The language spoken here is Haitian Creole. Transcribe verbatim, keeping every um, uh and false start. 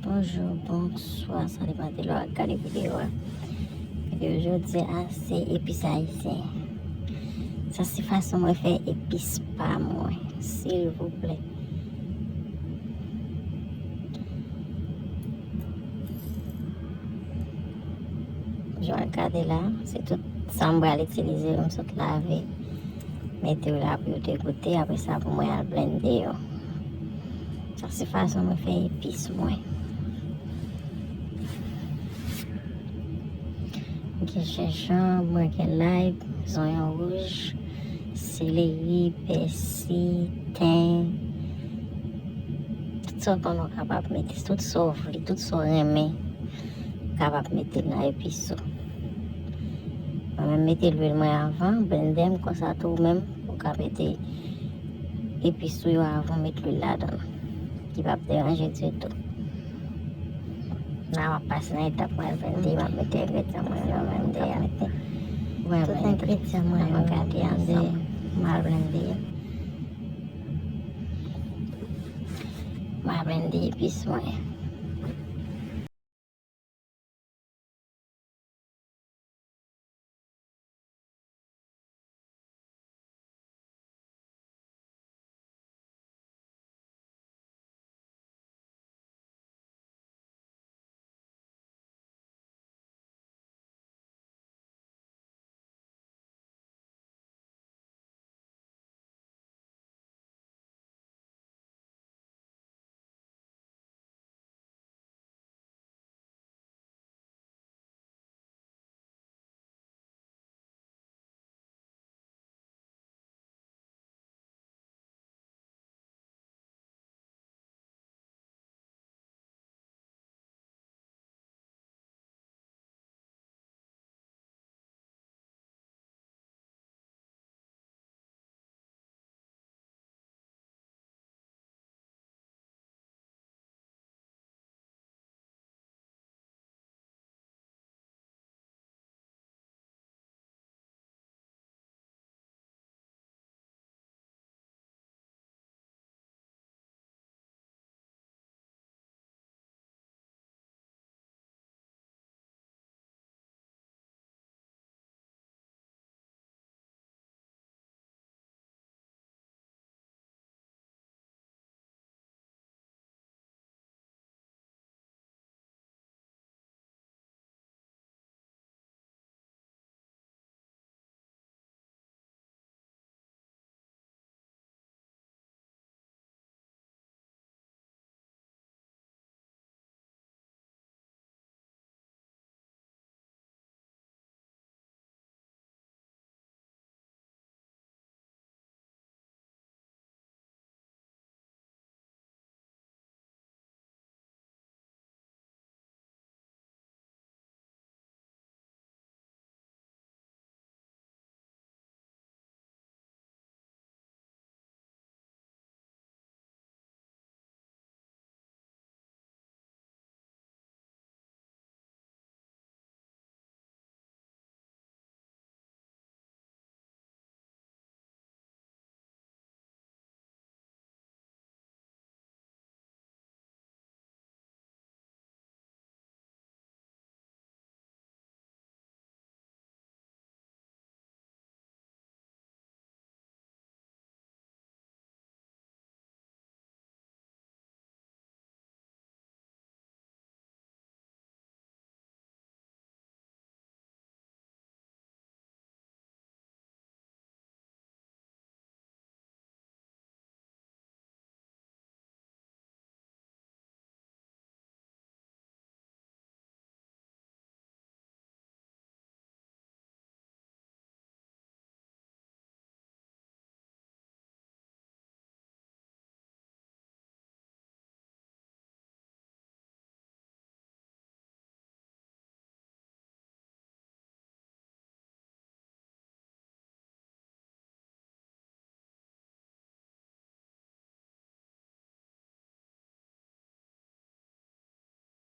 Bonjou, bonswa, sa depann de lè w ap gade videyo a. Videyo jodi a se epis ayisyen. Sa se fason mwen fè epis pa mwen, silvouplè. Jan w ap gade la, se tout sa m pral itilize yo, m sot lave. Mete yo la pou yo degoute, apre sa pou mwen al blende yo. Sa se fason mwen fè epis mwen. Gen jenjanm, mwen gen lay, zonyon wouj, seleri, pèsi, ten, tout sa w konnen w kapab mete, tout sa w vle, tout sa w renmen, w kapab mete nan epis ou. Mwen menm mete lwil mwen avan, blende m konsa tou ou menm, ou ka mete epis ou yo avan w met lwil ladan l. Li p ap deranje ditou. La m ap pase nan etap mwen al blende, m ap mete engredyan mwen nan blende a. Mwen tout engredyan mwen yo gade ansanm, m al blende. M al blende epis mwen.